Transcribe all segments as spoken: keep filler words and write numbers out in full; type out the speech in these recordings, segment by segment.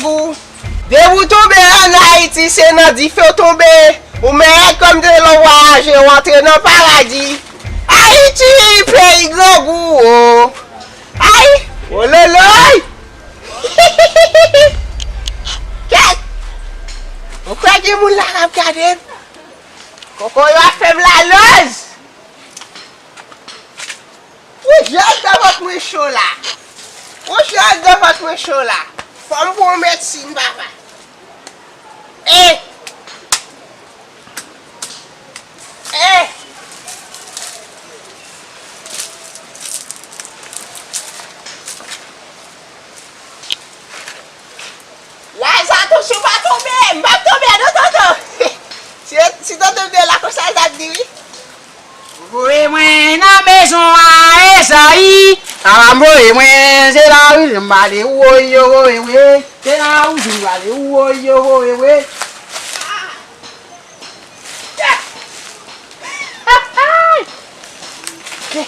Gou. Depi w tonbe ann Ayiti, se nan dife w tonbe. Ou mèt kòm te lè w vwayaje, w antre nan paradi. Ayiti, peyi grangou, o. Ay! Ololoy! Kèt! Ou kwè gen moun la k ap gade m? Koko yo ap fè m laloz! Ou jan anndan vant mwen cho la. Ou jan anndan vant mwen cho la. Fò m pran yon medsin, papa. E! E! Lazato, si w pa tonbe, m p ap tonbe non, tonton. Si, si tonton te la konsa, l t ap di wi. Voye mwen nan mezon a Ezayi. Papa m voye mwen, se lari m ale, woyo, woye, woye. Se lari m ale, woyo, woye, woye. Ke?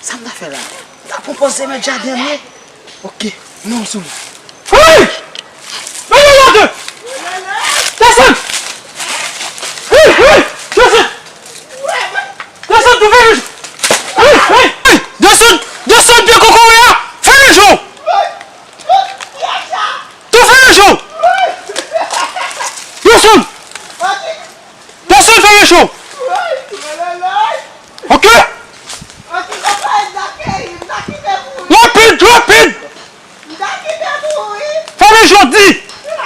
Sa m ta fè la? M ta pran pòz se mèt jaden an ye. Ok, non sou li. Hey! Mete lòd! Desann! Hey, hey! Desann! Desann, tou fèmen jou! Hey, hey, hey! Desann! Desann pye kokoye a! Fèmen jou! Tou fèmen jou! Desann! Pèsonn fè rechon! Ok? Rapid, rapid! Fè rechon, di! Fè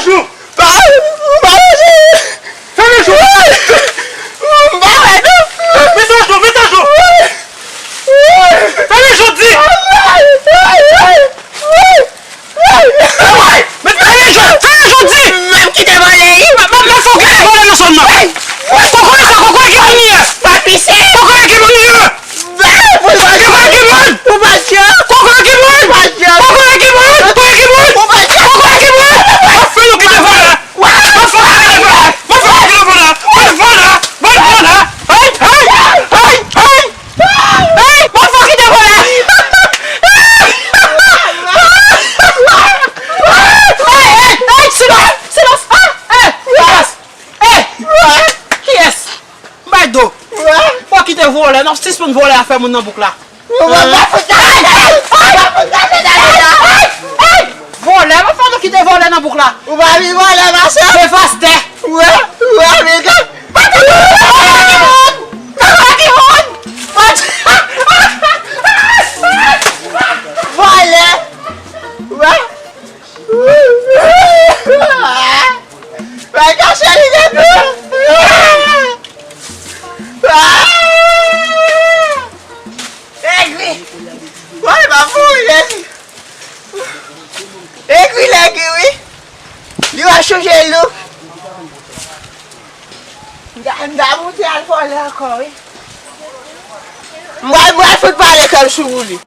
rechon! Fè rechon! Fè rechon! Fèmen jou! M pa wè nou! Mete jou, mete jou! Fèmen jou, di! Mete fèmen jou, fèmen jou, di! M ap kite vòlè, wi! M ap, m ap, m ap fè w kite vòlè nan zòn nan! Kokoye sa, kokoye ki moun li ye! Pa pise! Kokoye ki moun li ye! Kokoye ki moun! Ou pa jan! Kokoye ki moun! Ou pa jan! Kokoye ki moun! Kokoye ki moun! Ou pa jan! Kokoye ki moun! M ap fè nou kite vòlè! Mwen fò kite vòlè! Mwen fò kite vòlè! Mwen vòlè! Mwen vòlè! Ay! Ay! Ay! Ay! Ay! Mwen fò kite vòlè! Ay! Ay! Ay! Silans! Silans! Ah! Ey! Silans! Ey! Kiyès? M bay do! Fò kite vòlè! N ap sispann vòlè afè moun nan bouk la! Ou pa fout gade la! Ou pa fout gade la! Vòlè, mwen fè nou kite vòlè nan bouk la! Ou pa vin vòlè, mache! Devastè! Wè, wè, men gade! Vòlè! Wè! Wè, kache li depi! Egri! Woy, m ap mouri, Jezi! Egri, l egri, wi! Li va chanje lou! M ta, m ta moute al vòlè ankò, wi! M pral, m pral fout pale kè m sou li!